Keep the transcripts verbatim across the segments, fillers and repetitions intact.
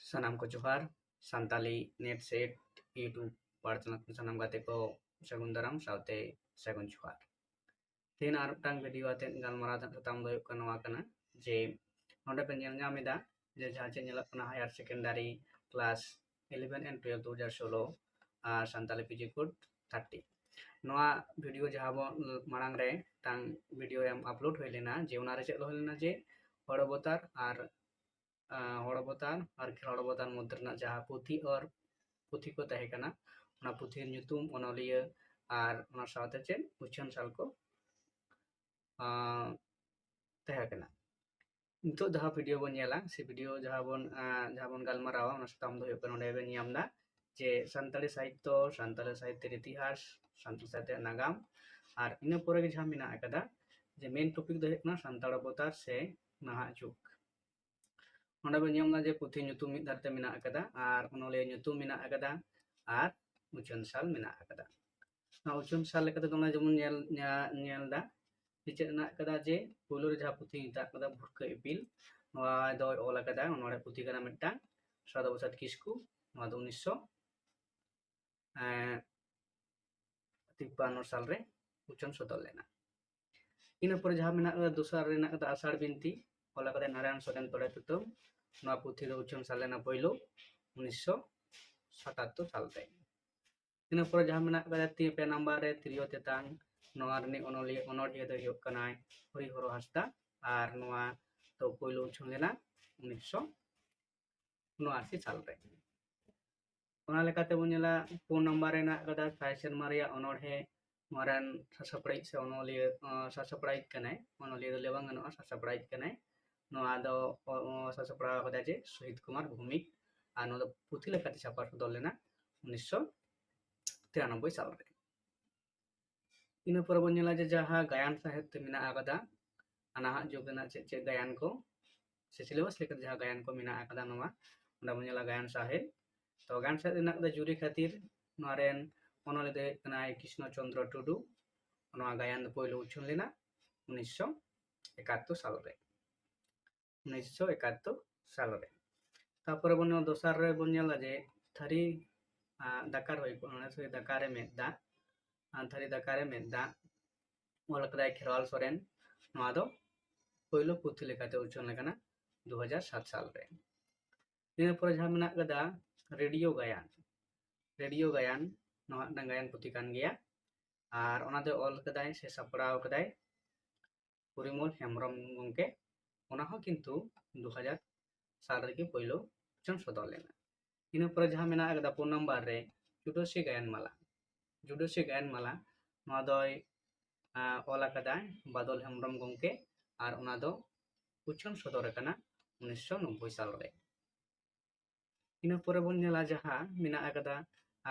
ᱥᱟᱱᱟᱢ ᱠᱚ ᱡᱚᱦᱟᱨ᱾ ᱥᱟᱱᱛᱟᱞᱤ ᱱᱮᱴ ᱥᱮᱴ YouTube ᱯᱟᱨ ᱪᱟᱱᱮᱞ ᱥᱟᱱᱟᱢ ᱜᱟᱛᱮ ᱠᱚ ᱥᱟᱹᱜᱩᱱ ᱫᱟᱨᱟᱢ ᱥᱟᱶᱛᱮ ᱥᱟᱹᱜᱩᱱ ᱡᱚᱦᱟᱨ᱾ ᱛᱮᱦᱮᱧ ᱟᱨ ᱢᱤᱫᱴᱟᱝ ᱵᱷᱤᱰᱤᱭᱳ ᱟᱛᱮᱫ ᱜᱟᱞᱢᱟᱨᱟᱣ ᱨᱮᱱᱟᱜ ᱥᱟᱛᱟᱢ ᱫᱚ ᱦᱩᱭᱩᱜ ᱠᱟᱱᱟ ᱱᱚᱣᱟ ᱠᱟᱱᱟ ᱡᱮ ᱱᱚᱰᱮ ᱯᱮ ᱧᱮᱞ ᱧᱟᱢ ᱮᱫᱟ ᱡᱮ ᱡᱟᱦᱟᱸ ᱪᱮᱫ ᱧᱮᱞᱚᱜ ᱠᱟᱱᱟ higher secondary class eleven and twelve ᱫᱩ ᱦᱟᱡᱟᱨ ᱥᱳᱞᱳ ᱟᱨ ᱥᱟᱱᱛᱟᱞᱤ PG code thirty᱾ ᱱᱚᱣᱟ ᱵᱷᱤᱰᱤᱭᱳ ᱡᱟᱦᱟᱸ ᱵᱚᱱ ᱢᱟᱲᱟᱝ ᱨᱮ ᱢᱤᱫᱴᱟᱝ ᱵᱷᱤᱰᱤᱭᱳ ᱮᱢ ᱟᱯᱞᱳᱰ ᱦᱩᱭ ᱞᱮᱱᱟ ᱡᱮ ᱚᱱᱟᱨᱮ ᱪᱮᱫ ᱦᱩᱭ ᱞᱮᱱᱟ ᱡᱮ ᱦᱚᱲ ᱚᱵᱚᱛᱟᱨ ᱟᱨ ᱦᱚᱲ ᱚᱵᱚᱛᱟᱨ ᱟᱨ ᱠᱷᱮᱞᱳᱰ ᱚᱵᱚᱛᱟᱨ ᱢᱚᱫᱽᱫᱷᱮ ᱨᱮᱱᱟᱜ ᱡᱟᱦᱟᱸ ᱯᱩᱛᱷᱤ ᱟᱨ ᱯᱩᱛᱷᱤ ᱠᱚ ᱛᱟᱦᱮᱸ ᱠᱟᱱᱟ, ᱚᱱᱟ ᱯᱩᱛᱷᱤ ᱧᱩᱛᱩᱢ, ᱚᱱᱚᱞᱤᱭᱟᱹ ᱟᱨ ᱚᱱᱟ ᱥᱟᱶᱛᱮ ᱪᱮᱫ ᱩᱪᱷᱟᱹᱱ ᱥᱟᱞ ᱠᱚ ᱛᱟᱦᱮᱸ ᱠᱟᱱᱟ᱾ ᱱᱤᱛᱚᱜ ᱡᱟᱦᱟᱸ ᱵᱷᱤᱰᱤᱭᱳ ᱵᱚᱱ ᱧᱮᱞᱟ, ᱥᱮ ᱵᱷᱤᱰᱤᱭᱳ ᱡᱟᱦᱟᱸ ᱵᱚᱱ ᱡᱟᱦᱟᱸ ᱵᱚᱱ ᱜᱟᱞᱢᱟᱨᱟᱣᱟ, ᱚᱱᱟ ᱥᱟᱛᱟᱢ ᱫᱚ ᱦᱩᱭᱩᱜ ᱠᱟᱱᱟ, ᱱᱚᱰᱮ ᱵᱮᱱ ᱧᱟᱢ ᱮᱫᱟ ᱡᱮ ᱥᱟᱱᱛᱟᱲᱤ ᱥᱟᱦᱤᱛᱛᱚ, ᱥᱟᱱᱛᱟᱲᱤ ᱥᱟᱦᱤᱛᱛᱚ ᱤᱛᱤᱦᱟᱥ, ᱥᱟᱱᱛᱟᱲᱤ ᱥᱟᱦᱤᱛᱛᱚ ᱱᱟᱜᱟᱢ, ᱟᱨ ᱤᱱᱟᱹ ᱯᱚᱨᱮ ᱜᱮ ᱡᱟᱦᱟᱸ ᱢᱮᱱᱟᱜ ᱟᱠᱟᱫᱟ ᱡᱮ ᱢᱮᱱ ᱴᱚᱯᱤᱠ ᱫᱚ ᱦᱩᱭᱩᱜ ᱠᱟᱱᱟ ᱥᱟᱱᱛᱟᱲ ᱚᱵᱚᱛᱟᱨ ᱥᱮ ᱱᱟᱦᱟᱜ ᱡᱩᱜᱽ᱾ ᱱᱚᱰᱮ ᱵᱚᱱ ᱧᱟᱢ ᱮᱫᱟ ᱡᱮ ᱯᱩᱛᱷᱤ ᱧᱩᱛᱩᱢ ᱢᱤᱫ ᱫᱷᱟᱨᱮ ᱛᱮ ᱢᱮᱱᱟᱜ ᱟᱠᱟᱫᱟ ᱟᱨ ᱚᱱᱚᱞᱤᱭᱟᱹ ᱧᱩᱛᱩᱢ ᱢᱮᱱᱟᱜ ᱟᱠᱟᱫᱟ ᱟᱨ ᱩᱪᱷᱟᱹᱱ ᱥᱟᱞ ᱢᱮᱱᱟᱜ ᱟᱠᱟᱫᱟ᱾ ᱱᱚᱣᱟ ᱩᱪᱷᱟᱹᱱ ᱥᱟᱞ ᱞᱮᱠᱟᱛᱮ ᱫᱚ ᱱᱚᱰᱮ ᱡᱮᱢᱚᱱ ᱧᱮᱞ ᱧᱮᱞ ᱮᱫᱟ ᱡᱮ ᱪᱮᱫ ᱢᱮᱱᱟᱜ ᱟᱠᱟᱫᱟ ᱡᱮ ᱯᱳᱭᱞᱳ ᱨᱮ ᱡᱟᱦᱟᱸ ᱯᱩᱛᱷᱤ ᱢᱮᱛᱟᱜ ᱟᱠᱟᱫᱟ ᱵᱷᱩᱨᱠᱟᱹ ᱤᱯᱤᱞ, ᱱᱚᱣᱟ ᱫᱚᱭ ᱚᱞ ᱟᱠᱟᱫᱟ, ᱚᱱᱚᱬᱦᱮ ᱯᱩᱛᱷᱤ ᱠᱟᱱᱟ ᱢᱤᱫᱴᱟᱝ, ᱥᱟᱨᱚᱫᱟ ᱯᱨᱚᱥᱟᱫᱽ ᱠᱤᱥᱠᱩ᱾ ᱱᱚᱣᱟ ᱫᱚ ᱩᱱᱤᱥᱥᱚ ᱛᱤᱯᱯᱟᱱᱱᱚ ᱥᱟᱞᱨᱮ ᱩᱪᱷᱟᱹᱱ ᱥᱚᱫᱚᱨ ᱞᱮᱱᱟ᱾ ᱤᱱᱟᱹ ᱯᱚᱨᱮ ᱡᱟᱦᱟᱸ ᱢᱮᱱᱟᱜ ᱟᱠᱟᱫᱟ, ᱫᱚᱥᱟᱨ ᱨᱮ ᱢᱮᱱᱟᱜ ᱟᱠᱟᱫᱟ ᱟᱥᱟᱲ ᱵᱤᱱᱛᱤ, ᱚᱞ ᱟᱠᱟᱫᱟᱭ ᱱᱟᱨᱟᱭᱚᱱ ᱥᱚᱨᱮᱱ ᱛᱚᱲᱮ ᱥᱩᱛᱟᱹᱢ᱾ ᱱᱚᱣᱟ ᱯᱩᱛᱷᱤ ᱫᱚ ᱩᱪᱷᱟᱹᱱ ᱥᱟᱞ ᱞᱮᱱᱟ ᱯᱳᱭᱞᱳ ᱩᱱᱤᱥᱥᱚ ᱥᱟᱛᱟᱛᱛᱳᱨ ᱥᱟᱞ ᱨᱮ᱾ ᱤᱱᱟᱹ ᱯᱚᱨᱮ ᱡᱟᱦᱟᱸ ᱢᱮᱱᱟᱜ ᱟᱠᱟᱫᱟ ᱛᱤ-, ᱯᱮ ᱱᱟᱢᱵᱟᱨ ᱨᱮ ᱛᱤᱨᱭᱳ ᱛᱮᱛᱟᱝ, ᱱᱚᱣᱟ ᱨᱤᱱᱤᱡ ᱚᱱᱚᱞᱤᱭᱟᱹ ᱚᱱᱚᱬᱦᱤᱭᱟᱹ ᱫᱚᱭ ᱦᱩᱭᱩᱜ ᱠᱟᱱᱟᱭ ᱦᱚᱨᱤᱦᱚᱨ ᱦᱟᱸᱥᱫᱟ, ᱟᱨ ᱱᱚᱣᱟ ᱫᱚ ᱯᱳᱭᱞᱳ ᱩᱪᱷᱟᱹᱱ ᱞᱮᱱᱟ ᱩᱱᱤᱥᱥᱚ ᱩᱱᱚᱟᱥᱤ ᱥᱟᱞ ᱨᱮ᱾ ᱚᱱᱟ ᱞᱮᱠᱟᱛᱮ ᱵᱚᱱ ᱧᱮᱞᱟ ᱯᱩᱱ ᱱᱟᱢᱵᱟᱨ ᱨᱮ ᱢᱮᱱᱟᱜ ᱟᱠᱟᱫᱟ ᱥᱟᱭ ᱥᱮᱨᱢᱟ ᱨᱮᱭᱟᱜ ᱚᱱᱚᱬᱦᱮ, ᱱᱚᱣᱟ ᱨᱮᱱ ᱥᱟᱥᱟᱯᱲᱟᱣᱤᱡ ᱥᱮ ᱚᱱᱚᱞᱤᱭᱟᱹ, ᱟᱸ, ᱥᱟᱥᱟᱯᱲᱟᱣᱤᱡ ᱠᱟᱱᱟᱭ, ᱚᱱᱚᱞᱤᱭᱟᱹ ᱫᱚ ᱞᱟᱹᱭ ᱵᱟᱝ ᱜᱟᱱᱚᱜᱼᱟ, ᱥᱟᱥᱟᱯᱲᱟᱣᱤᱡ ᱠᱟᱱᱟᱭ᱾ ᱱᱚᱣᱟ ᱫᱚ, ᱚ, ᱚ, ᱥᱟᱥᱟᱯᱲᱟᱣ ᱟᱠᱟᱫᱟ ᱡᱮ ᱥᱚᱦᱤᱛ ᱠᱩᱢᱟᱨ ᱵᱷᱳᱣᱢᱤᱠ, ᱟᱨ ᱱᱚᱣᱟ ᱫᱚ ᱯᱩᱛᱷᱤ ᱞᱮᱠᱟᱛᱮ ᱪᱷᱟᱯᱟ ᱥᱚᱫᱚᱨ ᱞᱮᱱᱟ ᱩᱱᱤᱥᱥᱚ ᱛᱤᱨᱟᱱᱚᱵᱵᱳᱭ ᱥᱟᱞ ᱨᱮ᱾ ᱤᱱᱟᱹ ᱯᱚᱨᱮ ᱵᱚᱱ ᱧᱮᱞᱟ ᱡᱮ ᱡᱟᱦᱟᱸ ᱜᱟᱭᱟᱱ ᱥᱟᱶᱦᱮᱫ ᱛᱮ ᱢᱮᱱᱟᱜ ᱟᱠᱟᱫᱟ, ᱟᱨ ᱱᱟᱦᱟᱜ ᱡᱩᱜᱽ ᱨᱮᱱᱟᱜ ᱪᱮᱫ ᱪᱮᱫ ᱜᱟᱭᱟᱱ ᱠᱚ ᱥᱮ syllabus ᱞᱮᱠᱟᱛᱮ ᱡᱟᱦᱟᱸ ᱜᱟᱭᱟᱱ ᱠᱚ ᱢᱮᱱᱟᱜ ᱟᱠᱟᱫᱟ, ᱱᱚᱣᱟ ᱚᱸᱰᱮ ᱵᱚᱱ ᱧᱮᱞᱟ ᱜᱟᱭᱟᱱ ᱥᱟᱶᱦᱮᱫ᱾ ᱛᱚ ᱜᱟᱭᱟᱱ ᱥᱟᱶᱦᱮᱫ ᱨᱮᱱᱟᱜ ᱫᱚ ᱡᱩᱨᱤ ᱠᱷᱟᱹᱛᱤᱨ ᱱᱚᱣᱟ ᱨᱮᱱ ᱚᱱᱚᱞᱤᱭᱟᱹ ᱫᱚ ᱦᱩᱭᱩᱜ ᱠᱟᱱᱟᱭ ᱠᱨᱤᱥᱱᱚ ᱪᱚᱱᱫᱨᱚ ᱴᱩᱰᱩ᱾ ᱱᱚᱣᱟ ᱜᱟᱭᱟᱱ ᱫᱚ ᱯᱳᱭᱞᱳ ᱩᱪᱷᱟᱹᱱ ᱞᱮᱱᱟ ᱩᱱᱤᱥᱥᱚ ᱮᱠᱟᱛᱛᱳᱨ ᱥᱟᱞ ᱨᱮ᱾ ᱩᱱᱤᱥᱥᱚ ᱮᱠᱟᱛᱛᱳᱨ ᱥᱟᱞ ᱨᱮ᱾ ᱛᱟᱨᱯᱚᱨᱮ ᱵᱚᱱ ᱫᱚᱥᱟᱨ ᱨᱮ ᱵᱚᱱ ᱧᱮᱞᱟ ᱡᱮ ᱛᱷᱟᱹᱨᱤ ᱫᱟᱠᱟ ᱨᱮ ᱦᱩᱭ ᱠᱚᱜᱼᱟ, ᱛᱷᱟᱹᱨᱤ ᱫᱟᱠᱟ ᱨᱮ ᱢᱮᱫ ᱫᱟᱜ, ᱛᱷᱟᱹᱨᱤ ᱫᱟᱠᱟ ᱨᱮ ᱢᱮᱫ ᱫᱟᱜ ᱚᱞ ᱟᱠᱟᱫᱟᱭ ᱠᱷᱮᱨᱣᱟᱞ ᱥᱚᱨᱮᱱ᱾ ᱱᱚᱣᱟ ᱫᱚ ᱯᱳᱭᱞᱳ ᱯᱩᱛᱷᱤ ᱞᱮᱠᱟᱛᱮ ᱩᱪᱷᱟᱹᱱ ᱟᱠᱟᱱᱟ ᱫᱩ ᱦᱟᱡᱟᱨ ᱥᱟᱛ ᱥᱟᱞ ᱨᱮ᱾ ᱤᱱᱟᱹ ᱯᱚᱨᱮ ᱡᱟᱦᱟᱸ ᱢᱮᱱᱟᱜ ᱟᱠᱟᱫᱟ ᱨᱮᱰᱤᱭᱳ ᱜᱟᱭᱟᱱ, ᱨᱮᱰᱤᱭᱳ ᱜᱟᱭᱟᱱ ᱱᱚᱣᱟ ᱢᱤᱫᱴᱟᱝ ᱜᱟᱭᱟᱱ ᱯᱩᱛᱷᱤ ᱠᱟᱱ ᱜᱮᱭᱟ, ᱟᱨ ᱚᱱᱟ ᱫᱚ ᱚᱞ ᱠᱟᱫᱟᱭ ᱥᱮ ᱥᱟᱯᱲᱟᱣ ᱠᱟᱫᱟᱭ ᱯᱚᱨᱤᱢᱚᱞ ᱦᱮᱢᱵᱨᱚᱢ ᱜᱚᱢᱠᱮ᱾ ᱚᱱᱟ ᱦᱚᱸ ᱠᱤᱱᱛᱩ ᱫᱩ ᱦᱟᱡᱟᱨ ᱥᱟᱞ ᱨᱮᱜᱮ ᱯᱳᱭᱞᱳ ᱩᱪᱷᱟᱹᱱ ᱥᱚᱫᱚᱨ ᱞᱮᱱᱟ᱾ ᱤᱱᱟᱹ ᱯᱚᱨᱮ ᱡᱟᱦᱟᱸ ᱢᱮᱱᱟᱜ ᱟᱠᱟᱫᱟ ᱯᱩᱱ ᱱᱟᱢᱵᱟᱨ ᱨᱮ ᱪᱩᱰᱟᱹᱥᱤ ᱜᱟᱭᱟᱱ ᱢᱟᱞᱟ᱾ ᱪᱩᱰᱟᱹᱥᱤ ᱜᱟᱭᱟᱱ ᱢᱟᱞᱟ ᱱᱚᱣᱟ ᱫᱚᱭ ᱚᱞ ᱟᱠᱟᱫᱟᱭ ᱵᱟᱫᱚᱞ ᱦᱮᱢᱵᱨᱚᱢ ᱜᱚᱢᱠᱮ, ᱟᱨ ᱚᱱᱟ ᱫᱚ ᱩᱪᱷᱟᱹᱱ ᱥᱚᱫᱚᱨ ᱟᱠᱟᱱᱟ ᱩᱱᱤᱥᱥᱚ ᱱᱚᱵᱵᱳᱭ ᱥᱟᱞ ᱨᱮ᱾ ᱤᱱᱟᱹ ᱯᱚᱨᱮ ᱵᱚᱱ ᱧᱮᱞᱟ ᱡᱟᱦᱟᱸ ᱢᱮᱱᱟᱜ ᱟᱠᱟᱫᱟ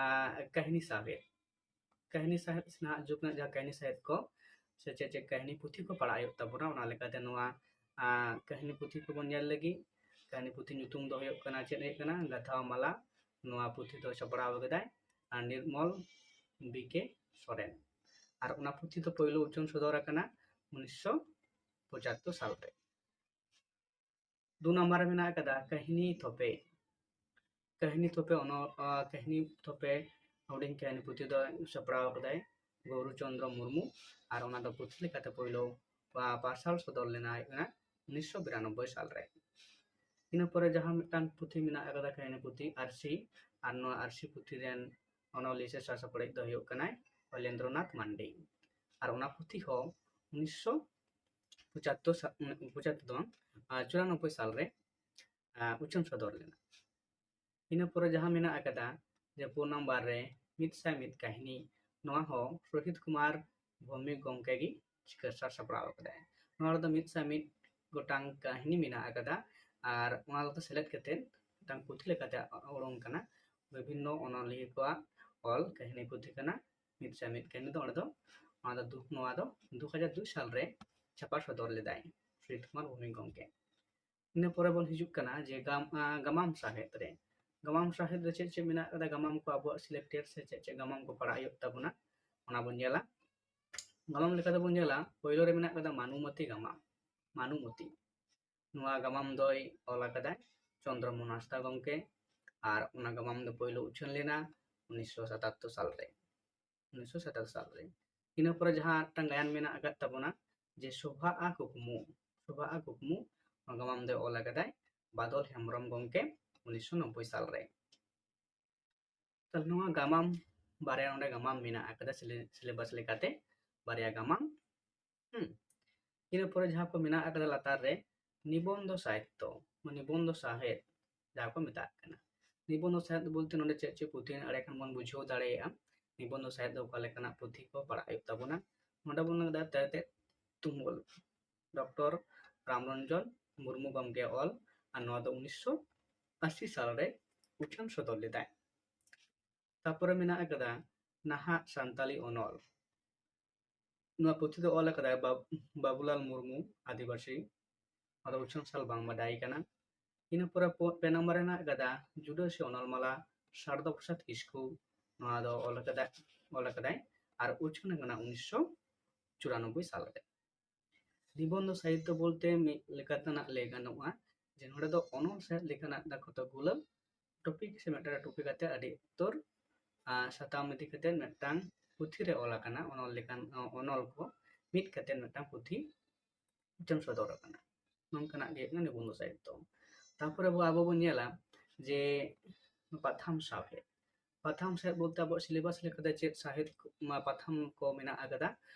ᱠᱟᱹᱦᱱᱤ ᱥᱟᱶᱦᱮᱫ᱾ ᱠᱟᱹᱦᱱᱤ ᱥᱟᱶᱦᱮᱫ ᱥᱮ ᱱᱟᱦᱟᱜ ᱡᱩᱜᱽ ᱨᱮᱱᱟᱜ ᱡᱟᱦᱟᱸ ᱠᱟᱹᱦᱱᱤ ᱥᱟᱶᱦᱮᱫ ᱠᱚ ᱥᱮ ᱪᱮᱫ ᱪᱮᱫ ᱠᱟᱹᱦᱱᱤ ᱯᱩᱛᱷᱤ ᱠᱚ ᱯᱟᱲᱦᱟᱜ ᱦᱩᱭᱩᱜ ᱛᱟᱵᱚᱱᱟ, ᱚᱱᱟ ᱞᱮᱠᱟᱛᱮ ᱱᱚᱣᱟ ᱠᱟᱹᱦᱱᱤ ᱯᱩᱛᱷᱤ ᱠᱚᱵᱚᱱ ᱧᱮᱞ ᱞᱟᱹᱜᱤᱫ ᱠᱟᱹᱦᱱᱤ ᱯᱩᱛᱷᱤ ᱧᱩᱛᱩᱢ ᱫᱚ ᱦᱩᱭᱩᱜ ᱠᱟᱱᱟ, ᱪᱮᱫ ᱦᱩᱭᱩᱜ ᱠᱟᱱᱟ, ᱜᱟᱛᱷᱟᱣ ᱢᱟᱞᱟ᱾ ᱱᱚᱣᱟ ᱯᱩᱛᱷᱤ ᱫᱚ ᱥᱟᱯᱲᱟᱣ ᱟᱠᱟᱫᱟᱭ ᱟᱨ ᱱᱤᱨᱢᱚᱞ ᱵᱤ ᱠᱮ ᱥᱚᱨᱮᱱ᱾ ᱟᱨ ᱚᱱᱟ ᱯᱩᱛᱷᱤ ᱫᱚ ᱯᱳᱭᱞᱳ ᱩᱪᱷᱟᱹᱱ ᱥᱚᱫᱚᱨ ᱟᱠᱟᱱᱟ ᱩᱱᱤᱥᱥᱚ ᱯᱚᱸᱪᱟᱛᱛᱳᱨ ᱥᱟᱞ ᱨᱮ᱾ ᱫᱩ ᱱᱟᱢᱵᱟᱨ ᱨᱮ ᱢᱮᱱᱟᱜ ᱟᱠᱟᱫᱟ ᱠᱟᱹᱦᱱᱤ ᱛᱷᱚᱯᱮ᱾ ᱠᱟᱹᱦᱱᱤ ᱛᱷᱚᱯᱮ ᱚᱱᱚ ᱠᱟᱹᱦᱱᱤ ᱛᱷᱚᱯᱮ ᱦᱩᱰᱤᱧ ᱠᱟᱹᱦᱱᱤ ᱯᱩᱛᱷᱤ ᱫᱚ ᱥᱟᱯᱲᱟᱣ ᱟᱠᱟᱫᱟᱭ ᱜᱳᱣᱨᱩ ᱪᱚᱸᱫᱽᱨᱚ ᱢᱩᱨᱢᱩ᱾ ᱟᱨ ᱚᱱᱟ ᱫᱚ ᱯᱩᱛᱷᱤ ᱞᱮᱠᱟᱛᱮ ᱯᱳᱭᱞᱳ ᱯᱟᱨᱥᱟᱞ ᱥᱚᱫᱚᱨ ᱞᱮᱱᱟ ᱦᱩᱭᱩᱜ ᱠᱟᱱᱟ ᱩᱱᱤᱥᱥᱚ ᱵᱤᱨᱟᱱᱚᱵᱵᱳᱭ ᱥᱟᱞ ᱨᱮ᱾ ᱤᱱᱟᱹ ᱯᱚᱨᱮ ᱡᱟᱦᱟᱸ ᱢᱤᱫᱴᱟᱝ ᱯᱩᱛᱷᱤ ᱢᱮᱱᱟᱜ ᱟᱠᱟᱫᱟ ᱠᱟᱹᱦᱱᱤ ᱯᱩᱛᱷᱤ ᱟᱹᱨᱥᱤ, ᱟᱨ ᱱᱚᱣᱟ ᱟᱹᱨᱥᱤ ᱯᱩᱛᱷᱤ ᱨᱮᱱ ᱚᱱᱚᱞᱤᱭᱟᱹ ᱥᱮ ᱥᱟᱥᱟᱯᱲᱟᱣᱤᱡ ᱫᱚ ᱦᱩᱭᱩᱜ ᱠᱟᱱᱟᱭ ᱚᱭᱞᱮᱱᱫᱨᱚᱱᱟᱛᱷ ᱢᱟᱱᱰᱤ᱾ ᱟᱨ ᱚᱱᱟ ᱯᱩᱛᱷᱤ ᱦᱚᱸ ᱩᱱᱤᱥᱥᱚ ᱯᱚᱸᱪᱟᱛᱛᱳᱨ ᱥᱟ-, ᱯᱚᱸᱪᱟᱛᱛᱳᱨ ᱫᱚ ᱵᱟᱝ, ᱟᱨ ᱪᱩᱨᱟᱱᱚᱵᱵᱳᱭ ᱥᱟᱞ ᱨᱮ ᱩᱪᱷᱟᱹᱱ ᱥᱚᱫᱚᱨ ᱞᱮᱱᱟ᱾ ᱤᱱᱟᱹ ᱯᱚᱨᱮ ᱡᱟᱦᱟᱸ ᱢᱮᱱᱟᱜ ᱟᱠᱟᱫᱟ ᱡᱮ ᱯᱩᱱ ᱱᱟᱢᱵᱟᱨ ᱨᱮ ᱢᱤᱫ ᱥᱟᱭ ᱢᱤᱫ ᱠᱟᱹᱦᱱᱤ, ᱱᱚᱣᱟ ᱦᱚᱸ ᱨᱳᱦᱤᱛ ᱠᱩᱢᱟᱨ ᱵᱷᱳᱣᱢᱤᱠ ᱜᱚᱢᱠᱮ ᱜᱮ ᱪᱤᱠᱟᱹᱲ ᱥᱟᱨ ᱥᱟᱯᱲᱟᱣ ᱟᱠᱟᱫᱟᱭ᱾ ᱱᱚᱣᱟ ᱨᱮᱫᱚ ᱢᱤᱫ ᱥᱟᱭ ᱢᱤᱫ ᱜᱚᱴᱟᱝ ᱠᱟᱹᱦᱱᱤ ᱢᱮᱱᱟᱜ ᱟᱠᱟᱫᱟ, ᱟᱨ ᱚᱱᱟ ᱞᱮᱠᱟ ᱥᱮᱞᱮᱫ ᱠᱟᱛᱮ ᱢᱤᱫᱴᱟᱝ ᱯᱩᱛᱷᱤ ᱞᱮᱠᱟᱛᱮ ᱩᱰᱩᱝ ᱠᱟᱱᱟ᱾ ᱵᱤᱵᱷᱤᱱᱱᱚ ᱚᱱᱚᱞᱤᱭᱟᱹ ᱠᱚᱣᱟᱜ ᱚᱞ ᱠᱟᱹᱦᱱᱤ ᱯᱩᱛᱷᱤ ᱠᱟᱱᱟ ᱢᱤᱫ ᱥᱟᱭ ᱢᱤᱫ ᱠᱟᱹᱦᱱᱤ ᱫᱚ᱾ ᱚᱸᱰᱮ ᱫᱚ ᱱᱚᱣᱟ ᱫᱚ ᱫᱩ-, ᱱᱚᱣᱟ ᱫᱚ ᱫᱩ ᱦᱟᱡᱟᱨ ᱫᱩ ᱥᱟᱞ ᱨᱮ ᱪᱷᱟᱯᱟ ᱥᱚᱫᱚᱨ ᱞᱮᱫᱟᱭ ᱨᱳᱦᱤᱛ ᱠᱩᱢᱟᱨ ᱵᱷᱳᱣᱢᱤᱠ ᱜᱚᱢᱠᱮ᱾ ᱤᱱᱟᱹ ᱯᱚᱨᱮ ᱵᱚᱱ ᱦᱤᱡᱩᱜ ᱠᱟᱱᱟ ᱡᱮ ᱜᱟᱢ-, ᱟᱸ, ᱜᱟᱢᱟᱢ ᱥᱟᱶᱦᱮᱫ ᱨᱮ᱾ ᱜᱟᱢᱟᱢ ᱥᱟᱶᱦᱮᱫ ᱨᱮ ᱪᱮᱫ ᱪᱮᱫ ᱢᱮᱱᱟᱜ ᱟᱠᱟᱫᱟ, ᱜᱟᱢᱟᱢ ᱠᱚ ᱟᱵᱚᱣᱟᱜ selected ᱥᱮ ᱪᱮᱫ ᱪᱮᱫ ᱜᱟᱢᱟᱢ ᱠᱚ ᱯᱟᱲᱦᱟᱜ ᱦᱩᱭᱩᱜ ᱛᱟᱵᱚᱱᱟ, ᱚᱱᱟ ᱵᱚᱱ ᱧᱮᱞᱟ᱾ ᱜᱟᱢᱟᱢ ᱞᱮᱠᱟ ᱛᱮᱵᱚᱱ ᱧᱮᱞᱟ, ᱯᱳᱭᱞᱳ ᱨᱮ ᱢᱮᱱᱟᱜ ᱟᱠᱟᱫᱟ ᱢᱟᱱᱩᱢᱚᱛᱤ ᱜᱟᱢᱟᱢ᱾ ᱢᱟᱱᱩᱢᱚᱛᱤ, ᱱᱚᱣᱟ ᱜᱟᱢᱟᱢ ᱫᱚᱭ ᱚᱞ ᱟᱠᱟᱫᱟᱭ ᱪᱚᱱᱫᱨᱚ ᱢᱳᱦᱚᱱ ᱦᱟᱸᱥᱫᱟ ᱜᱚᱢᱠᱮ, ᱟᱨ ᱚᱱᱟ ᱜᱟᱢᱟᱢ ᱫᱚ ᱯᱳᱭᱞᱳ ᱩᱪᱷᱟᱹᱱ ᱞᱮᱱᱟ ᱩᱱᱤᱥᱥᱚ ᱥᱟᱛᱟᱛᱛᱳᱨ ᱥᱟᱞ ᱨᱮ᱾ ᱩᱱᱤᱥᱥᱚ ᱥᱟᱛᱟᱛᱛᱳᱨ ᱥᱟᱞ ᱨᱮ᱾ ᱤᱱᱟᱹ ᱯᱚᱨᱮ ᱡᱟᱦᱟᱸ ᱢᱤᱫᱴᱟᱝ ᱜᱟᱭᱟᱱ ᱢᱮᱱᱟᱜ ᱟᱠᱟᱫ ᱛᱟᱵᱚᱱᱟ, ᱡᱮ ᱥᱚᱵᱷᱟᱜᱼᱟ ᱠᱩᱠᱢᱩ, ᱥᱚᱵᱷᱟᱜᱼᱟ ᱠᱩᱠᱢᱩ, ᱱᱚᱣᱟ ᱜᱟᱢᱟᱢ ᱫᱚᱭ ᱚᱞ ᱟᱠᱟᱫᱟᱭ ᱵᱟᱫᱚᱞ ᱦᱮᱢᱵᱨᱚᱢ ᱜᱚᱢᱠᱮ ᱩᱱᱤᱥᱥᱚ ᱱᱚᱵᱵᱳᱭ ᱥᱟᱞ ᱨᱮ᱾ ᱛᱟᱦᱞᱮ ᱱᱚᱣᱟ ᱜᱟᱢᱟᱢ ᱵᱟᱨᱭᱟ ᱱᱚᱰᱮ ᱜᱟᱢᱟᱢ ᱢᱮᱱᱟᱜ ᱟᱠᱟᱫᱟ sylla-, syllabus ᱞᱮᱠᱟᱛᱮ ᱵᱟᱨᱭᱟ ᱜᱟᱢᱟᱢ᱾ ᱦᱩᱸ᱾ ᱤᱱᱟᱹ ᱯᱚᱨᱮ ᱡᱟᱦᱟᱸ ᱠᱚ ᱢᱮᱱᱟᱜ ᱟᱠᱟᱫᱟ ᱞᱟᱛᱟᱨ ᱨᱮ ᱱᱤᱵᱚᱱᱫᱚ ᱥᱟᱦᱤᱛᱛᱚ, ᱱᱤᱵᱚᱱᱫᱚ ᱥᱟᱶᱦᱮᱫ ᱡᱟᱦᱟᱸ ᱠᱚ ᱢᱮᱛᱟᱜ ᱠᱟᱱᱟ᱾ ᱱᱤᱵᱚᱱᱫᱚ ᱥᱟᱶᱦᱮᱫ ᱵᱚᱞᱛᱮ ᱱᱚᱰᱮ ᱪᱮᱫ ᱪᱮᱫ ᱯᱩᱛᱷᱤ ᱮᱸᱰᱮᱠᱷᱟᱱ ᱵᱚᱱ ᱵᱩᱡᱷᱟᱹᱣ ᱫᱟᱲᱮᱭᱟᱜᱼᱟ᱾ ᱱᱤᱵᱚᱱᱫᱚ ᱥᱟᱶᱦᱮᱫ ᱫᱚ ᱚᱠᱟ ᱞᱮᱠᱟᱱᱟᱜ ᱯᱩᱛᱷᱤ ᱠᱚ ᱯᱟᱲᱦᱟᱜ ᱦᱩᱭᱩᱜ ᱛᱟᱵᱚᱱᱟ᱾ ᱱᱚᱰᱮ ᱵᱚᱱ ᱧᱮᱞ ᱮᱫᱟ ᱛᱮᱨᱮᱛᱮᱫ ᱛᱩᱢᱟᱹᱞ, ᱰᱚᱠᱴᱚᱨ ᱨᱟᱢᱨᱚᱧᱡᱚᱱ ᱢᱩᱨᱢᱩ ᱜᱚᱢᱠᱮ ᱚᱞ, ᱟᱨ ᱱᱚᱣᱟ ᱫᱚ ᱩᱱᱤᱥᱥᱚ ᱟᱥᱤ ᱥᱟᱞ ᱨᱮ ᱩᱪᱷᱟᱹᱱ ᱥᱚᱫᱚᱨ ᱞᱮᱫᱟᱭ᱾ ᱛᱟᱯᱚᱨᱮ ᱢᱮᱱᱟᱜ ᱟᱠᱟᱫᱟ ᱱᱟᱦᱟᱜ ᱥᱟᱱᱛᱟᱞᱤ ᱚᱱᱚᱞ᱾ ᱱᱚᱣᱟ ᱯᱩᱛᱷᱤ ᱫᱚ ᱚᱞ ᱟᱠᱟᱫᱟᱭ ᱵᱟᱵ-, ᱵᱟᱵᱩᱞᱟᱞ ᱢᱩᱨᱢᱩ, ᱟᱹᱫᱤᱵᱟᱹᱥᱤ᱾ ᱱᱚᱣᱟ ᱫᱚ ᱩᱪᱷᱟᱹᱱ ᱥᱟᱞ ᱵᱟᱝ ᱵᱟᱰᱟᱭ ᱠᱟᱱᱟ᱾ ᱤᱱᱟᱹ ᱯᱚᱨᱮ ᱯᱚ-, ᱯᱮ ᱱᱟᱢᱵᱟᱨ ᱨᱮ ᱦᱮᱱᱟᱜ ᱟᱠᱟᱫᱟ ᱡᱩᱰᱟᱹᱥᱤ ᱚᱱᱚᱞ ᱢᱟᱞᱟ, ᱥᱟᱨᱚᱫᱟ ᱯᱨᱚᱥᱟᱫᱽ ᱠᱤᱥᱠᱩ᱾ ᱱᱚᱣᱟ ᱫᱚ ᱚᱞ ᱟᱠᱟᱫᱟ, ᱚᱞ ᱟᱠᱟᱫᱟᱭ ᱟᱨ ᱩᱪᱷᱟᱹᱱ ᱟᱠᱟᱱᱟ ᱩᱱᱤᱥᱥᱚ ᱪᱩᱨᱟᱱᱚᱵᱵᱳᱭ ᱥᱟᱞ ᱨᱮ᱾ ᱱᱤᱵᱚᱱᱫᱚ ᱥᱟᱦᱤᱛᱛᱚ ᱵᱚᱞᱛᱮ ᱢᱤᱫ ᱞᱮᱠᱟᱛᱮᱱᱟᱜ ᱞᱟᱹᱭ ᱜᱟᱱᱚᱜᱼᱟ ᱡᱮ ᱱᱚᱰᱮ ᱫᱚ ᱚᱱᱚᱞ ᱥᱟᱦᱮᱫ ᱞᱮᱠᱟᱱᱟᱜ ᱫᱟ ᱠᱚᱛᱚ ᱜᱩᱞᱟᱹ topic ᱥᱮ ᱢᱤᱫᱴᱟᱝ topic ᱠᱟᱛᱮ ᱟᱹᱰᱤ ᱩᱛᱟᱹᱨ, ᱟᱨ ᱥᱟᱛᱟᱢ ᱤᱫᱤ ᱠᱟᱛᱮ ᱢᱤᱫᱴᱟᱝ ᱯᱩᱛᱷᱤ ᱨᱮ ᱚᱞ ᱟᱠᱟᱱᱟ, ᱚᱱᱚᱞ ᱞᱮᱠᱟᱱ, ᱚᱱᱚᱞ ᱠᱚ ᱢᱤᱫ ᱠᱟᱛᱮ ᱢᱤᱫᱴᱟᱝ ᱯᱩᱛᱷᱤ ᱩᱪᱷᱟᱹᱱ ᱥᱚᱫᱚᱨ ᱟᱠᱟᱱᱟ᱾ ᱱᱚᱝᱠᱟᱱᱟᱜ ᱜᱮ ᱦᱩᱭᱩᱜ ᱠᱟᱱᱟ ᱱᱤᱵᱚᱱᱫᱚ ᱥᱟᱦᱤᱛᱛᱚ᱾ ᱛᱟᱨᱯᱚᱨᱮ ᱟᱵᱚ, ᱟᱵᱚ ᱵᱚᱱ ᱧᱮᱞᱟ ᱡᱮ ᱯᱟᱛᱷᱟᱢ ᱥᱟᱶᱦᱮᱫ᱾ ᱯᱟᱛᱷᱟᱢ ᱥᱟᱶᱦᱮᱫ ᱵᱚᱞᱛᱮ ᱟᱵᱚᱣᱟᱜ syllabus ᱞᱮᱠᱟᱛᱮ ᱪᱮᱫ ᱥᱟᱶᱦᱮᱫ ᱠᱚ, ᱢᱟ, ᱯᱟᱛᱷᱟᱢ ᱠᱚ ᱢᱮᱱᱟᱜ ᱟᱠᱟᱫᱟ,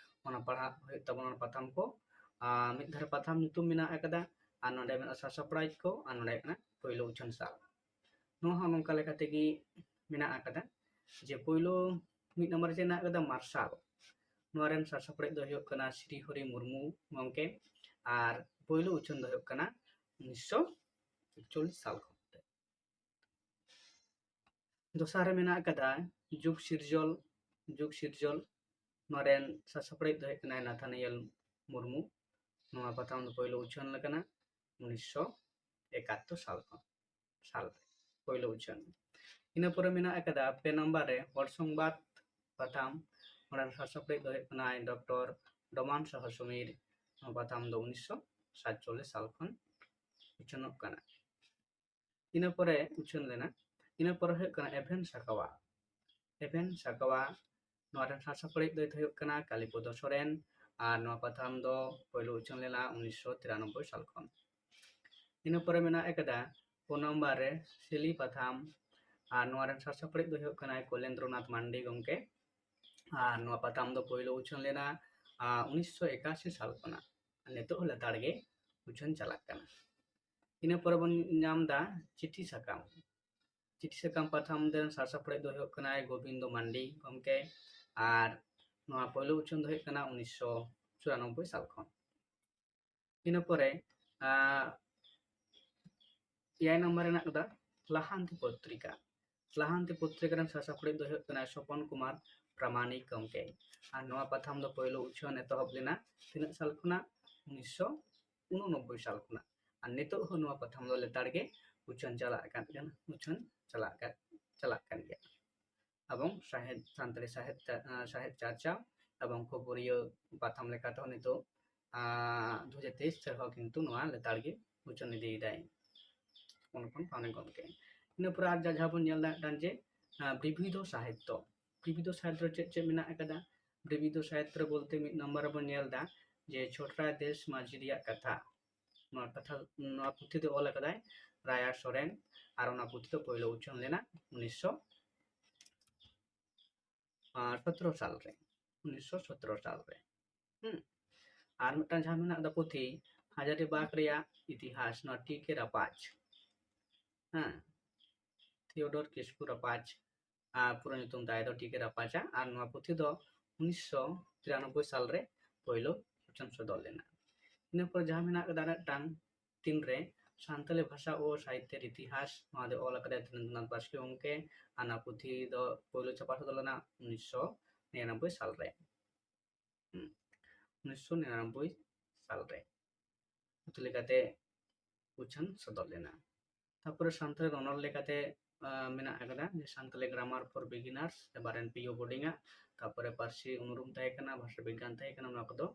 ᱚᱱᱟ ᱯᱟᱲᱦᱟᱜ ᱦᱩᱭᱩᱜ ᱛᱟᱵᱚᱱᱟ, ᱚᱱᱟ ᱯᱟᱛᱷᱟᱢ ᱠᱚ᱾ ᱟᱨ ᱢᱤᱫ ᱫᱷᱟᱨᱮ ᱯᱟᱛᱷᱟᱢ ᱧᱩᱛᱩᱢ ᱢᱮᱱᱟᱜ ᱟᱠᱟᱫᱟ, ᱟᱨ ᱱᱚᱰᱮ ᱢᱮᱱᱟᱜᱼᱟ ᱥᱟᱥᱟᱯᱲᱟᱣᱤᱡ ᱠᱚ, ᱟᱨ ᱱᱚᱰᱮ ᱦᱩᱭᱩᱜ ᱠᱟᱱᱟ ᱯᱳᱭᱞᱳ ᱩᱪᱷᱟᱹᱱ ᱥᱟᱞ᱾ ᱱᱚᱣᱟ ᱦᱚᱸ ᱱᱚᱝᱠᱟ ᱞᱮᱠᱟ ᱛᱮᱜᱮ ᱢᱮᱱᱟᱜ ᱟᱠᱟᱫᱟ ᱡᱮ ᱯᱳᱭᱞᱳ ᱢᱤᱫ ᱱᱟᱢᱵᱟᱨ ᱨᱮ ᱢᱮᱱᱟᱜ ᱟᱠᱟᱫᱟ ᱢᱟᱨᱥᱟᱞ᱾ ᱱᱚᱣᱟ ᱨᱮᱱ ᱥᱟᱥᱟᱯᱲᱟᱣᱤᱡ ᱫᱚ ᱦᱩᱭᱩᱜ ᱠᱟᱱᱟ ᱥᱨᱤ ᱦᱚᱨᱤ ᱢᱩᱨᱢᱩ ᱜᱚᱢᱠᱮ, ᱟᱨ ᱯᱳᱭᱞᱳ ᱩᱪᱷᱟᱹᱱ ᱫᱚ ᱦᱩᱭᱩᱜ ᱠᱟᱱᱟ ᱩᱱᱤᱥᱥᱚ ᱮᱠᱪᱚᱞᱞᱤᱥ ᱥᱟᱞ ᱠᱷᱚᱱ᱾ ᱫᱚᱥᱟᱨ ᱨᱮ ᱢᱮᱱᱟᱜ ᱟᱠᱟᱫᱟ ᱡᱩᱜᱽ ᱥᱤᱨᱡᱚᱞ, ᱡᱩᱜᱽ ᱥᱤᱨᱡᱚᱞ᱾ ᱱᱚᱣᱟ ᱨᱮᱱ ᱥᱟᱥᱟᱯᱲᱟᱣᱤᱡ ᱫᱚ ᱦᱩᱭᱩᱜ ᱠᱟᱱᱟᱭ ᱱᱟᱛᱷᱟᱱᱤᱭᱮᱞ ᱢᱩᱨᱢᱩ᱾ ᱱᱚᱣᱟ ᱯᱟᱛᱷᱟᱢ ᱫᱚ ᱯᱳᱭᱞᱳ ᱩᱪᱷᱟᱹᱱ ᱟᱠᱟᱱᱟ ᱩᱱᱤᱥᱥᱚ ᱮᱠᱟᱛᱛᱳᱨ ᱥᱟᱞ ᱠᱷᱚᱱ, ᱥᱟᱞ ᱨᱮ ᱯᱳᱭᱞᱳ ᱩᱪᱷᱟᱹᱱ᱾ ᱤᱱᱟᱹ ᱯᱚᱨᱮ ᱢᱮᱱᱟᱜ ᱟᱠᱟᱫᱟ ᱯᱮ ᱱᱟᱢᱵᱟᱨ ᱨᱮ ᱦᱚᱲ ᱥᱚᱝᱵᱟᱫ ᱯᱟᱛᱷᱟᱢ᱾ ᱚᱱᱟ ᱨᱮᱱ ᱥᱟᱥᱟᱯᱲᱟᱣᱤᱡ ᱫᱚ ᱦᱩᱭᱩᱜ ᱠᱟᱱᱟᱭ ᱰᱚᱠᱴᱚᱨ ᱰᱚᱢᱟᱱ ᱥᱟᱦᱟ ᱥᱚᱢᱤᱨ᱾ ᱱᱚᱣᱟ ᱯᱟᱛᱷᱟᱢ ᱫᱚ ᱩᱱᱤᱥᱥᱚ ᱥᱟᱛᱪᱚᱞᱞᱤᱥ ᱥᱟᱞ ᱠᱷᱚᱱ ᱩᱪᱷᱟᱹᱱᱚᱜ ᱠᱟᱱᱟ᱾ ᱤᱱᱟᱹ ᱯᱚᱨᱮ ᱩᱪᱷᱟᱹᱱ ᱞᱮᱱᱟ᱾ ᱤᱱᱟᱹ ᱯᱚᱨᱮ ᱦᱩᱭᱩᱜ ᱠᱟᱱᱟ ᱮᱵᱷᱮᱱ ᱥᱟᱠᱟᱣᱟ᱾ ᱮᱵᱷᱮᱱ ᱥᱟᱠᱟᱣᱟ, ᱱᱚᱣᱟ ᱨᱮᱱ ᱥᱟᱨ ᱥᱟᱯᱲᱮᱫ ᱫᱚᱭ ᱦᱩᱭᱩᱜ ᱠᱟᱱᱟ ᱠᱟᱞᱤᱯᱚᱫᱚ ᱥᱚᱨᱮᱱ, ᱟᱨ ᱱᱚᱣᱟ ᱯᱟᱛᱷᱟᱢ ᱫᱚ ᱯᱳᱭᱞᱳ ᱩᱪᱷᱟᱹᱱ ᱞᱮᱱᱟ ᱩᱱᱤᱥᱥᱚ ᱛᱤᱨᱟᱱᱚᱵᱵᱳᱭ ᱥᱟᱞ ᱠᱷᱚᱱ᱾ ᱤᱱᱟᱹ ᱯᱚᱨᱮ ᱢᱮᱱᱟᱜ ᱟᱠᱟᱫᱟ ᱯᱩᱱ ᱱᱚᱢᱵᱚᱨ ᱨᱮ ᱥᱤᱞᱤ ᱯᱟᱛᱷᱟᱢ, ᱟᱨ ᱱᱚᱣᱟ ᱨᱮᱱ ᱥᱟᱨ ᱥᱟᱯᱲᱮᱫ ᱫᱚ ᱦᱩᱭᱩᱜ ᱠᱟᱱᱟᱭ ᱠᱚᱞᱮᱱᱫᱨᱚᱱᱟᱛᱷ ᱢᱟᱱᱰᱤ ᱜᱚᱢᱠᱮ᱾ ᱟᱨ ᱱᱚᱣᱟ ᱯᱟᱛᱷᱟᱢ ᱫᱚ ᱯᱳᱭᱞᱳ ᱩᱪᱷᱟᱹᱱ ᱞᱮᱱᱟ, ᱟᱨ, ᱩᱱᱤᱥᱥᱚ ᱮᱠᱟᱥᱤ ᱥᱟᱞ ᱠᱷᱚᱱᱟᱜ᱾ ᱟᱨ ᱱᱤᱛᱚᱜ ᱦᱚᱸ ᱞᱮᱛᱟᱲ ᱜᱮ ᱩᱪᱷᱟᱹᱱ ᱪᱟᱞᱟᱜ ᱠᱟᱱᱟ᱾ ᱤᱱᱟᱹ ᱯᱚᱨᱮ ᱵᱚᱱ ᱧᱟᱢ ᱮᱫᱟ ᱪᱤᱴᱷᱤ ᱥᱟᱠᱟᱢ᱾ ᱪᱤᱴᱷᱤ ᱥᱟᱠᱟᱢ ᱯᱟᱛᱷᱟᱢ ᱨᱮᱱ ᱥᱟᱨ ᱥᱟᱯᱲᱮᱫ ᱫᱚ ᱦᱩᱭᱩᱜ ᱠᱟᱱᱟᱭ ᱜᱳᱵᱤᱱᱫᱚ ᱢᱟᱱᱰᱤ ᱜᱚᱢᱠᱮ, ᱟᱨ ᱱᱚᱣᱟ ᱯᱳᱭᱞᱳ ᱩᱪᱷᱟᱹᱱ ᱫᱚ ᱦᱩᱭᱩᱜ ᱠᱟᱱᱟ ᱩᱱᱤᱥᱥᱚ ᱪᱩᱨᱟᱱᱚᱵᱵᱳᱭ ᱥᱟᱞ ᱠᱷᱚᱱ᱾ ᱤᱱᱟᱹ ᱯᱚᱨᱮ, ᱟᱸ, ᱮᱭᱟᱭ ᱱᱚᱢᱵᱚᱨ ᱨᱮ ᱢᱮᱱᱟᱜ ᱟᱠᱟᱫᱟ ᱞᱟᱦᱟᱱᱛᱤ ᱯᱚᱛᱨᱤᱠᱟ᱾ ᱞᱟᱦᱟᱱᱛᱤ ᱯᱚᱛᱨᱤᱠᱟ ᱨᱮᱱ ᱥᱟᱨ ᱥᱟᱯᱲᱮᱫ ᱫᱚ ᱦᱩᱭᱩᱜ ᱠᱟᱱᱟ ᱥᱚᱯᱚᱱ ᱠᱩᱢᱟᱨ ᱯᱨᱟᱢᱟᱱᱤᱠ ᱜᱚᱢᱠᱮ᱾ ᱟᱨ ᱱᱚᱣᱟ ᱯᱟᱛᱷᱟᱢ ᱫᱚ ᱯᱳᱭᱞᱳ ᱩᱪᱷᱟᱹᱱ ᱮᱛᱚᱦᱚᱵ ᱞᱮᱱᱟ ᱛᱤᱱᱟᱹᱜ ᱥᱟᱞ ᱠᱷᱚᱱᱟᱜ? ᱩᱱᱤᱥᱥᱚ ᱩᱱᱩᱱᱚᱵᱵᱳᱭ ᱥᱟᱞ ᱠᱷᱚᱱᱟᱜ᱾ ᱟᱨ ᱱᱤᱛᱚᱜ ᱦᱚᱸ ᱱᱚᱣᱟ ᱯᱟᱛᱷᱟᱢ ᱫᱚ ᱞᱮᱛᱟᱲ ᱜᱮ ᱩᱪᱷᱟᱹᱱ ᱪᱟᱞᱟᱜ ᱠᱟᱱ, ᱩᱪᱷᱟᱹᱱ ᱪᱟᱞᱟᱜ ᱠᱟᱱ, ᱪᱟᱞᱟᱜ ᱠᱟᱱ ᱜᱮᱭᱟ᱾ ᱮᱵᱚᱝ ᱥᱟᱶᱦᱮᱫ, ᱥᱟᱱᱛᱟᱲᱤ ᱥᱟᱶᱦᱮᱫ ᱪᱟ-, ᱟᱸ, ᱥᱟᱶᱦᱮᱫ ᱪᱟᱨᱪᱟᱣ ᱮᱵᱚᱝ ᱠᱷᱚᱵᱚᱨᱤᱭᱟᱹ ᱯᱟᱛᱷᱟᱢ ᱞᱮᱠᱟ ᱛᱮᱦᱚᱸ ᱱᱤᱛᱚᱜ, ᱟᱸ, ᱫᱩ ᱦᱟᱡᱟᱨ ᱛᱮᱭᱤᱥ ᱥᱮᱨᱢᱟ ᱠᱤᱱᱛᱩ ᱱᱚᱣᱟ ᱞᱮᱛᱟᱲ ᱜᱮ ᱩᱪᱷᱟᱹᱱ ᱤᱫᱤᱭᱮᱫᱟᱭ ᱚᱱᱠᱟᱱ ᱯᱟᱱᱮ ᱜᱚᱢᱠᱮ᱾ ᱤᱱᱟᱹ ᱯᱚᱨᱮ ᱟᱨ ᱡᱟ-, ᱡᱟᱦᱟᱸ ᱵᱚᱱ ᱧᱮᱞ ᱫᱟᱲᱮᱭᱟᱜ ᱠᱟᱱ ᱡᱮ, ᱟᱸ, ᱵᱤᱵᱤᱫᱷᱚ ᱥᱟᱦᱤᱛᱛᱚ᱾ ᱵᱤᱵᱤᱫᱷᱚ ᱥᱟᱦᱤᱛᱛᱚ ᱨᱮ ᱪᱮᱫ ᱪᱮᱫ ᱢᱮᱱᱟᱜ ᱟᱠᱟᱫᱟ? ᱵᱤᱵᱤᱫᱷᱚ ᱥᱟᱦᱤᱛᱛᱚ ᱨᱮ ᱵᱚᱞᱛᱮ ᱢᱤᱫ ᱱᱚᱢᱵᱚᱨ ᱨᱮᱵᱚᱱ ᱧᱮᱞ ᱮᱫᱟ ᱡᱮ ᱪᱷᱚᱴᱨᱟᱭ ᱫᱮᱥ ᱢᱟᱹᱡᱷᱤ ᱨᱮᱭᱟᱜ ᱠᱟᱛᱷᱟ᱾ ᱱᱚᱣᱟ ᱠᱟᱛᱷᱟ, ᱱᱚᱣᱟ ᱯᱩᱛᱷᱤ ᱫᱚ ᱚᱞ ᱟᱠᱟᱫᱟᱭ ᱨᱟᱭᱟᱨ ᱥᱚᱨᱮᱱ, ᱟᱨ ᱚᱱᱟ ᱯᱩᱛᱷᱤ ᱫᱚ ᱯᱳᱭᱞᱳ ᱩᱪᱷᱟᱹᱱ ᱞᱮᱱᱟ ᱩᱱᱤᱥᱥᱚ ᱟᱨ ᱥᱚᱛᱨᱚ ᱥᱟᱞ ᱨᱮ, ᱩᱱᱤᱥᱥᱚ ᱥᱚᱛᱨᱚ ᱥᱟᱞ ᱨᱮ᱾ ᱦᱩᱸ᱾ ᱟᱨ ᱢᱤᱫᱴᱟᱝ ᱡᱟᱦᱟᱸ ᱢᱮᱱᱟᱜ ᱫᱚ ᱯᱩᱛᱷᱤ, ᱦᱟᱡᱟᱨᱤ ᱵᱟᱜᱽ ᱨᱮᱭᱟᱜ ᱤᱛᱤᱦᱟᱥ, ᱱᱚᱣᱟ ᱴᱤ ᱠᱮ ᱨᱟᱯᱟᱡᱽ᱾ ᱦᱮᱸ, ᱛᱷᱤᱭᱳᱰᱚᱨ ᱠᱤᱥᱠᱩ ᱨᱟᱯᱟᱡᱽ, ᱟᱨ ᱯᱩᱨᱟᱹ ᱧᱩᱛᱩᱢ ᱛᱟᱭ ᱫᱚ ᱴᱤ ᱠᱮ ᱨᱟᱯᱟᱡᱟ, ᱟᱨ ᱱᱚᱣᱟ ᱯᱩᱛᱷᱤ ᱫᱚ ᱩᱱᱤᱥᱥᱚ ᱛᱤᱨᱟᱱᱚᱵᱵᱳᱭ ᱥᱟᱞ ᱨᱮ ᱯᱳᱭᱞᱳ ᱩᱪᱷᱟᱹᱱ ᱥᱚᱫᱚᱨ ᱞᱮᱱᱟ᱾ ᱤᱱᱟᱹ ᱯᱚᱨ ᱡᱟᱦᱟᱸ ᱢᱮᱱᱟᱜ ᱟᱠᱟᱫᱟ ᱢᱤᱫᱴᱟᱝ ᱛᱤᱱ ᱨᱮ ᱥᱟᱱᱛᱟᱲᱤ ᱵᱷᱟᱥᱟ ᱳ ᱥᱟᱦᱤᱛᱛᱚᱨ ᱤᱛᱤᱦᱟᱥ, ᱱᱚᱣᱟ ᱫᱚ ᱚᱞ ᱟᱠᱟᱫᱟᱭ ᱫᱷᱤᱨᱮᱱᱫᱨᱚᱱᱟᱛᱷ ᱵᱟᱥᱠᱮ ᱜᱚᱢᱠᱮ, ᱟᱨ ᱱᱚᱣᱟ ᱯᱩᱛᱷᱤ ᱫᱚ ᱯᱳᱭᱞᱳ ᱪᱷᱟᱯᱟ ᱥᱚᱫᱚᱨ ᱞᱮᱱᱟ ᱩᱱᱤᱥᱥᱚ ᱱᱤᱨᱟᱱᱚᱵᱵᱳᱭ ᱥᱟᱞ ᱨᱮ᱾ ᱦᱩᱸ, ᱩᱱᱤᱥᱥᱚ ᱱᱤᱨᱟᱱᱚᱵᱵᱳᱭ ᱥᱟᱞ ᱨᱮ ᱯᱩᱛᱷᱤ ᱞᱮᱠᱟᱛᱮ ᱩᱪᱷᱟᱹᱱ ᱥᱚᱫᱚᱨ ᱞᱮᱱᱟ᱾ ᱛᱟᱨᱯᱚᱨᱮ ᱥᱟᱱᱛᱟᱲᱤ ᱨᱚᱱᱚᱲ ᱞᱮᱠᱟᱛᱮ, ᱟᱸ, ᱢᱮᱱᱟᱜ ᱟᱠᱟᱫᱟ ᱡᱮ Santali Grammar for Beginners, reverend P O Bodding ᱟᱜ᱾ ᱛᱟᱨᱯᱚᱨᱮ ᱯᱟᱹᱨᱥᱤ ᱩᱱᱩᱨᱩᱢ ᱛᱟᱦᱮᱸ ᱠᱟᱱᱟ, ᱵᱷᱟᱥᱟ ᱵᱤᱜᱽᱜᱟᱱ ᱛᱟᱦᱮᱸ ᱠᱟᱱᱟ, ᱱᱚᱣᱟ ᱠᱚᱫᱚ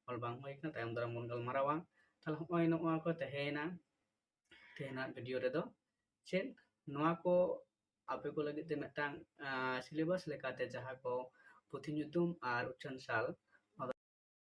ᱚᱞ ᱵᱟᱝ ᱦᱩᱭ ᱠᱟᱱᱟ, ᱛᱟᱭᱚᱢ ᱫᱟᱨᱟᱢ ᱵᱚᱱ ᱜᱟᱞᱢᱟᱨᱟᱣᱟ᱾ ᱛᱟᱦᱞᱮ ᱦᱚᱸᱜᱼᱚᱭ ᱱᱚᱣᱟ ᱠᱚ ᱛᱟᱦᱮᱸᱭᱮᱱᱟ ᱛᱮᱦᱮᱧᱟᱜ video ᱨᱮᱫᱚ᱾ ᱪᱮᱫ ᱱᱚᱣᱟ ᱠᱚ ᱟᱯᱮ ᱠᱚ ᱞᱟᱹᱜᱤᱫ ᱛᱮ ᱢᱤᱫᱴᱟᱝ ᱥᱤᱞᱮᱵᱟᱥ ᱞᱮᱠᱟᱛᱮ ᱡᱟᱦᱟᱸ ᱠᱚ ᱯᱩᱛᱷᱤ ᱧᱩᱛᱩᱢ ᱟᱨ ᱩᱪᱷᱟᱹᱱ ᱥᱟᱞ